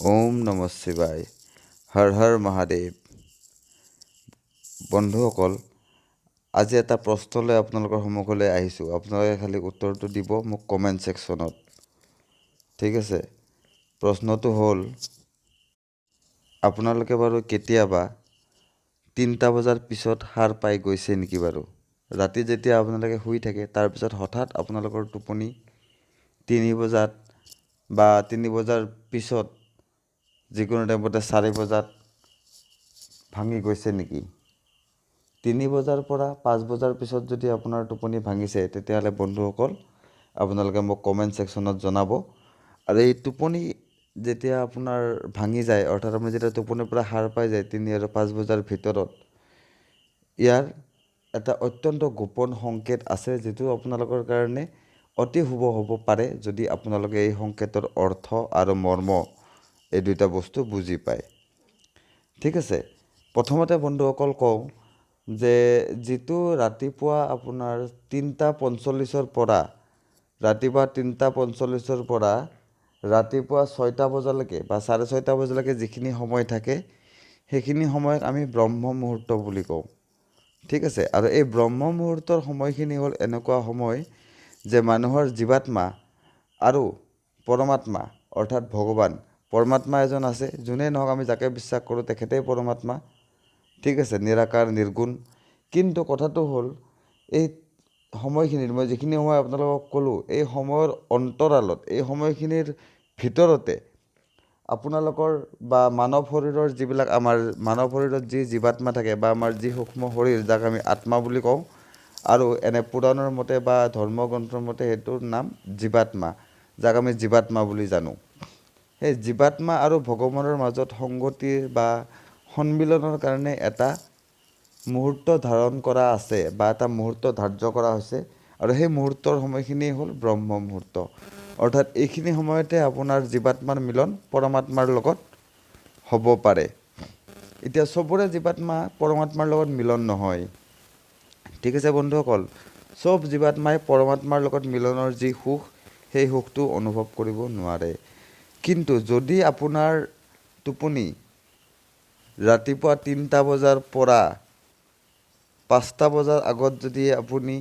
ওম নমঃ শিৱায়, হৰ হৰ মহাদেৱ। বন্ধুসকল, আজি এটা প্ৰশ্ন লৈ আপোনালোকৰ সন্মুখলৈ আহিছোঁ। আপোনালোকে খালি উত্তৰটো দিব মোক কমেণ্ট ছেকশ্যনত, ঠিক আছে? প্ৰশ্নটো হ'ল, আপোনালোকে বাৰু কেতিয়াবা 3টা বজাৰ পিছত সাৰ পাই গৈছে নেকি বাৰু? ৰাতি যেতিয়া আপোনালোকে শুই থাকে, তাৰপিছত হঠাৎ আপোনালোকৰ টোপনি 3 বজাত বা 3 বজাৰ পিছত যিকোনো টাইমতে 4 বজাত ভাঙি গৈছে নেকি? 3 বজাৰ পৰা 5 বজাৰ পিছত যদি আপোনাৰ টোপনি ভাঙিছে, তেতিয়াহ'লে বন্ধুসকল আপোনালোকে মোক কমেণ্ট ছেকশ্যনত জনাব। আৰু এই টোপনি যেতিয়া আপোনাৰ ভাঙি যায়, অৰ্থাৎ আপুনি যেতিয়া টোপনিৰ পৰা সাৰ পাই যায় 3 আৰু 5 বজাৰ ভিতৰত, ইয়াৰ এটা অত্যন্ত গোপন সংকেত আছে, যিটো আপোনালোকৰ কাৰণে অতি শুভ হ'ব পাৰে যদি আপোনালোকে এই সংকেতৰ অৰ্থ আৰু মৰ্ম এই দুইটা বস্তু বুজি পায়, ঠিক আছে? প্ৰথমতে বন্ধুসকল কওঁ যে যিটো ৰাতিপুৱা আপোনাৰ 3টা 45ৰ পৰা, ৰাতিপুৱা 3টা 45ৰ পৰা ৰাতিপুৱা 6টা বজালৈকে বা 6:30 বজালৈকে যিখিনি সময় থাকে, সেইখিনি সময়ক আমি ব্ৰহ্ম মুহূৰ্ত বুলি কওঁ, ঠিক আছে? আৰু এই ব্ৰহ্ম মুহূৰ্তৰ সময়খিনি হ'ল এনেকুৱা সময় যে মানুহৰ জীৱাত্মা আৰু পৰমাত্মা, অৰ্থাৎ ভগৱান পৰমাত্মা এজন আছে, যোনেই নহওক আমি যাকে বিশ্বাস কৰোঁ তেখেতেই পৰমাত্মা, ঠিক আছে? নিৰাকাৰ, নিৰ্গুণ। কিন্তু কথাটো হ'ল, এই সময়খিনিত মই যিখিনি সময় আপোনালোকক ক'লোঁ, এই সময়ৰ অন্তৰালত, এই সময়খিনিৰ ভিতৰতে আপোনালোকৰ বা মানৱ শৰীৰৰ যিবিলাক আমাৰ মানৱ শৰীৰত যি জীৱাত্মা থাকে বা আমাৰ যি সূক্ষ্ম শৰীৰ, যাক আমি আত্মা বুলি কওঁ, আৰু এনে পুৰাণৰ মতে বা ধৰ্মগ্ৰন্থৰ মতে সেইটোৰ নাম জীৱাত্মা, যাক আমি জীৱাত্মা বুলি জানো। সেই জীৱাত্মা আৰু ভগৱানৰ মাজত সংগতিৰ বা সন্মিলনৰ কাৰণে এটা মুহূৰ্ত ধাৰণ কৰা আছে বা এটা মুহূৰ্ত ধাৰ্য কৰা হৈছে, আৰু সেই মুহূৰ্তৰ সময়খিনিয়ে হ'ল ব্ৰহ্ম মুহূৰ্ত। অৰ্থাৎ এইখিনি সময়তে আপোনাৰ জীৱাত্মাৰ মিলন পৰমাত্মাৰ লগত হ'ব পাৰে। এতিয়া চবৰে জীৱাত্মা পৰমাত্মাৰ লগত মিলন নহয়, ঠিক আছে বন্ধুসকল? চব জীৱাত্মাই পৰমাত্মাৰ লগত মিলনৰ যি সুখ, সেই সুখটো অনুভৱ কৰিব নোৱাৰে। কিন্তু যদি আপোনাৰ টোপনি ৰাতিপুৱা 3টা বজাৰ পৰা 5টা বজাৰ আগত যদি আপুনি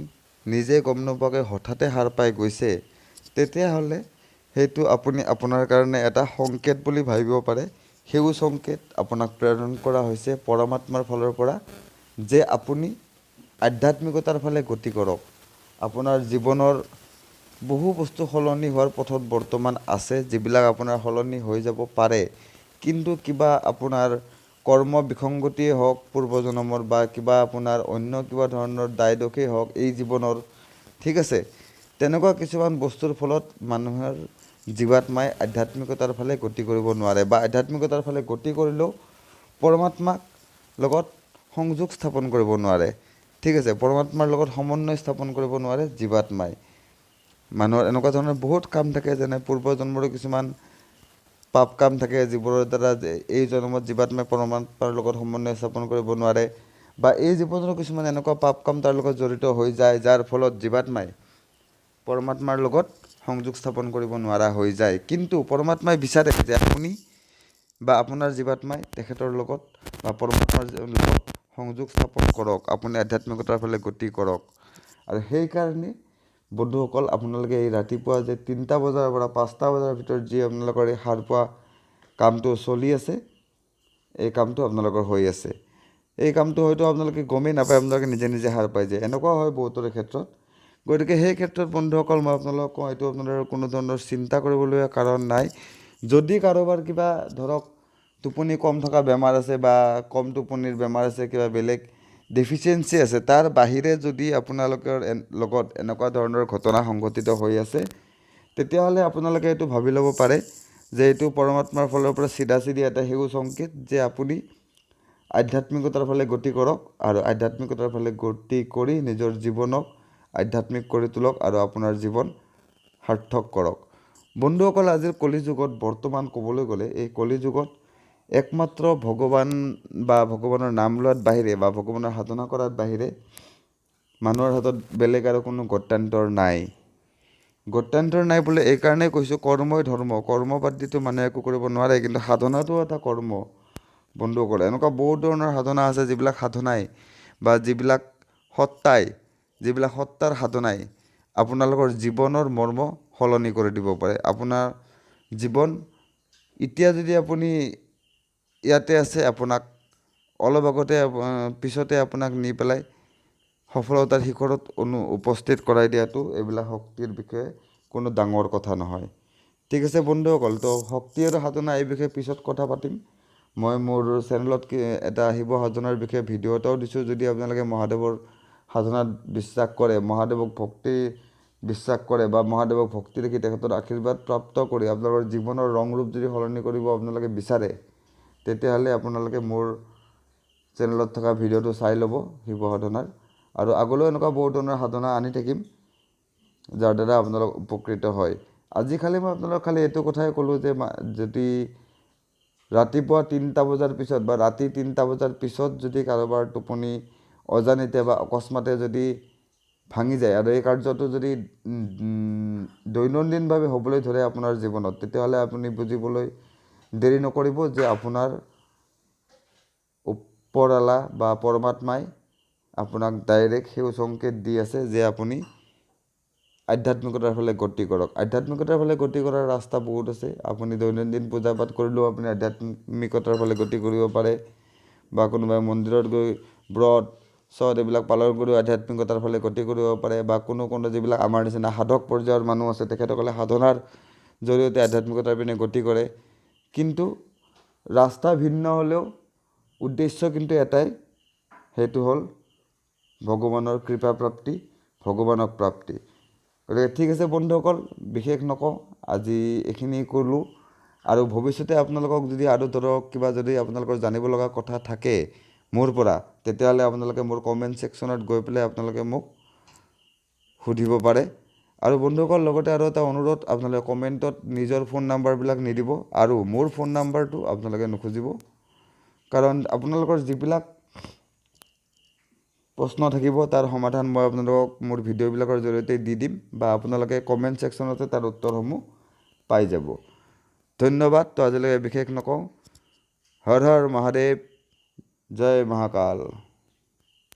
নিজে গম নোপোৱাকৈ হঠাতে সাৰ পাই গৈছে, তেতিয়াহ'লে সেইটো আপুনি আপোনাৰ কাৰণে এটা সংকেত বুলি ভাবিব পাৰে। সেউজ সংকেত আপোনাক প্ৰেৰণ কৰা হৈছে পৰমাত্মাৰ ফালৰ পৰা যে আপুনি আধ্যাত্মিকতাৰ ফালে গতি কৰক। আপোনাৰ জীৱনৰ বহু বস্তু সলনি হোৱাৰ পথত বৰ্তমান আছে, যিবিলাক আপোনাৰ সলনি হৈ যাব পাৰে, কিন্তু কিবা আপোনাৰ কৰ্ম বিসংগতিয়েই হওক পূৰ্বজন্মৰ, বা কিবা আপোনাৰ অন্য কিবা ধৰণৰ দায় দোষেই হওক এই জীৱনৰ, ঠিক আছে? তেনেকুৱা কিছুমান বস্তুৰ ফলত মানুহৰ জীৱাত্মাই আধ্যাত্মিকতাৰ ফালে গতি কৰিব নোৱাৰে, বা আধ্যাত্মিকতাৰ ফালে গতি কৰিলেও পৰমাত্মাক লগত সংযোগ স্থাপন কৰিব নোৱাৰে, ঠিক আছে? পৰমাত্মাৰ লগত সমন্বয় স্থাপন কৰিব নোৱাৰে জীৱাত্মাই। মানুহৰ এনেকুৱা ধৰণৰ বহুত কাম থাকে, যেনে পূৰ্বজন্মৰো কিছুমান পাপ কাম থাকে, যিবোৰৰ দ্বাৰা এই জন্মত জীৱাত্মাই পৰমাত্মাৰ লগত সমন্বয় স্থাপন কৰিব নোৱাৰে, বা এই জীৱনৰো কিছুমান এনেকুৱা পাপ কাম তাৰ লগত জড়িত হৈ যায়, যাৰ ফলত জীৱাত্মাই পৰমাত্মাৰ লগত সংযোগ স্থাপন কৰিব নোৱাৰা হৈ যায়। কিন্তু পৰমাত্মাই বিচাৰে যে আপুনি বা আপোনাৰ জীৱাত্মাই তেখেতৰ লগত বা পৰমাত্মাৰ লগত সংযোগ স্থাপন কৰক, আপুনি আধ্যাত্মিকতাৰ ফালে গতি কৰক। আৰু সেইকাৰণে বন্ধুসকল, আপোনালোকে এই ৰাতিপুৱা যে 3টা বজাৰ পৰা 5টা বজাৰ ভিতৰত যি আপোনালোকৰ এই সাৰ পোৱা কামটো চলি আছে, এই কামটো আপোনালোকৰ হৈ আছে। এই কামটো হয়তো আপোনালোকে গমেই নাপায়, আপোনালোকে নিজে নিজে সাৰ পাই যায়, এনেকুৱা হয় বহুতৰে ক্ষেত্ৰত। গতিকে সেই ক্ষেত্ৰত বন্ধুসকল মই আপোনালোকক কওঁ, এইটো আপোনালোকৰ কোনো ধৰণৰ চিন্তা কৰিবলগীয়া কাৰণ নাই। যদি কাৰোবাৰ কিবা ধৰক টোপনি কম থকা বেমাৰ আছে বা কম টোপনিৰ বেমাৰ আছে, কিবা বেলেগ ডেফিচিয়েঞ্চি আছে, তাৰ বাহিৰে যদি আপোনালোকৰ লগত এনেকুৱা ধৰণৰ ঘটনা সংঘটিত হৈ আছে, তেতিয়াহ'লে আপোনালোকে এইটো ভাবি ল'ব পাৰে যে এইটো পৰমাত্মাৰ ফালৰ পৰা চিধা চিধি এটা সেউজ সংকেত যে আপুনি আধ্যাত্মিকতাৰ ফালে গতি কৰক, আৰু আধ্যাত্মিকতাৰ ফালে গতি কৰি নিজৰ জীৱনক আধ্যাত্মিক কৰি তোলক আৰু আপোনাৰ জীৱন সাৰ্থক কৰক। বন্ধুসকল, আজিৰ কলিযুগত বৰ্তমান ক'বলৈ গ'লে এই কলিযুগত একমাত্ৰ ভগৱান বা ভগৱানৰ নাম লোৱাত বাহিৰে বা ভগৱানৰ সাধনা কৰাত বাহিৰে মানুহৰ হাতত বেলেগ আৰু কোনো গত্যান্তৰ নাই। গত্যন্তৰ নাই বোলে এইকাৰণেই কৈছোঁ, কৰ্মই ধৰ্ম। কৰ্ম বাদ দিতো মানুহে একো কৰিব নোৱাৰে, কিন্তু সাধনাটো এটা কৰ্ম বন্ধুসকল। এনেকুৱা বহুত ধৰণৰ সাধনা আছে যিবিলাক সাধনাই বা যিবিলাক সত্তাই, যিবিলাক সত্তাৰ সাধনাই আপোনালোকৰ জীৱনৰ মৰ্ম সলনি কৰি দিব পাৰে। আপোনাৰ জীৱন এতিয়া যদি আপুনি ইয়াতে আছে, আপোনাক অলপ আগতে পিছতে আপোনাক নি পেলাই সফলতাৰ শিখৰত উপস্থিত কৰাই দিয়াটো এইবিলাক শক্তিৰ বিষয়ে কোনো ডাঙৰ কথা নহয়। ঠিক আছে বন্ধুসকল, তো শক্তি আৰু সাধনা এই বিষয়ে পিছত কথা পাতিম। মই মোৰ চেনেলত এটা শিৱ সাধনাৰ বিষয়ে ভিডিঅ' এটাও দিছোঁ। যদি আপোনালোকে মহাদেৱৰ সাধনাত বিশ্বাস কৰে, মহাদেৱক ভক্তি বিশ্বাস কৰে বা মহাদেৱক ভক্তি ৰাখি তেখেতৰ আশীৰ্বাদ প্ৰাপ্ত কৰি আপোনালোকৰ জীৱনৰ ৰং ৰূপ যদি সলনি কৰিব আপোনালোকে বিচাৰে, তেতিয়াহ'লে আপোনালোকে মোৰ চেনেলত থকা ভিডিঅ'টো চাই ল'ব শিৱ সাধনাৰ। আৰু আগলৈও এনেকুৱা বহুত ধৰণৰ সাধনা আনি থাকিম যাৰ দ্বাৰা আপোনালোক উপকৃত হয়। আজি খালি মই আপোনালোক খালি এইটো কথাই ক'লোঁ যে যদি ৰাতিপুৱা 3টা বজাৰ পিছত বা ৰাতি 3টা বজাৰ পিছত যদি কাৰোবাৰ টোপনি অজানিতে বা অকস্মাতে যদি ভাঙি যায় আৰু এই কাৰ্যটো যদি দৈনন্দিনভাৱে হ'বলৈ ধৰে আপোনাৰ জীৱনত, তেতিয়াহ'লে আপুনি বুজিবলৈ দেৰি নকৰিব যে আপোনাৰ ওপৰৱালা বা পৰমাত্মাই আপোনাক ডাইৰেক্ট সেউজ সংকেত দি আছে যে আপুনি আধ্যাত্মিকতাৰ ফালে গতি কৰক। আধ্যাত্মিকতাৰ ফালে গতি কৰাৰ ৰাস্তা বহুত আছে। আপুনি দৈনন্দিন পূজা পাঠ কৰিলেও আপুনি আধ্যাত্মিকতাৰ ফালে গতি কৰিব পাৰে, বা কোনোবাই মন্দিৰত গৈ ব্ৰত চত এইবিলাক পালন কৰিও আধ্যাত্মিকতাৰ ফালে গতি কৰিব পাৰে, বা কোনো কোনো যিবিলাক আমাৰ নিচিনা সাধক পৰ্যায়ৰ মানুহ আছে তেখেতসকলে সাধনাৰ জৰিয়তে আধ্যাত্মিকতাৰ পিনে গতি কৰে। কিন্তু ৰাস্তা ভিন্ন হ'লেও উদ্দেশ্য কিন্তু এটাই, সেইটো হ'ল ভগৱানৰ কৃপা প্ৰাপ্তি, ভগৱানক প্ৰাপ্তি। গতিকে ঠিক আছে বন্ধুসকল, বিশেষ নকওঁ, আজি এইখিনি ক'লোঁ। আৰু ভৱিষ্যতে আপোনালোকক যদি আৰু ধৰক কিবা যদি আপোনালোকৰ জানিব লগা কথা থাকে মোৰ পৰা, তেতিয়াহ'লে আপোনালোকে মোৰ কমেণ্ট ছেকশ্যনত গৈ পেলাই আপোনালোকে মোক সুধিব পাৰে। আৰু বন্ধুসকল, লগতে আৰু এটা অনুৰোধ, আপোনালোকে কমেণ্টত নিজৰ ফোন নাম্বাৰবিলাক নিদিব আৰু মোৰ ফোন নাম্বাৰটো আপোনালোকে নুখুজিব, কাৰণ আপোনালোকৰ যিবিলাক প্ৰশ্ন থাকিব তাৰ সমাধান মই আপোনালোকক মোৰ ভিডিঅ'বিলাকৰ জৰিয়তে দি দিম, বা আপোনালোকে কমেণ্ট ছেকশ্যনতে তাৰ উত্তৰসমূহ পাই যাব। ধন্যবাদ। তো আজিলৈকে বিশেষ নকওঁ। হৰ হৰ মহাদেৱ, জয় মহাকাল।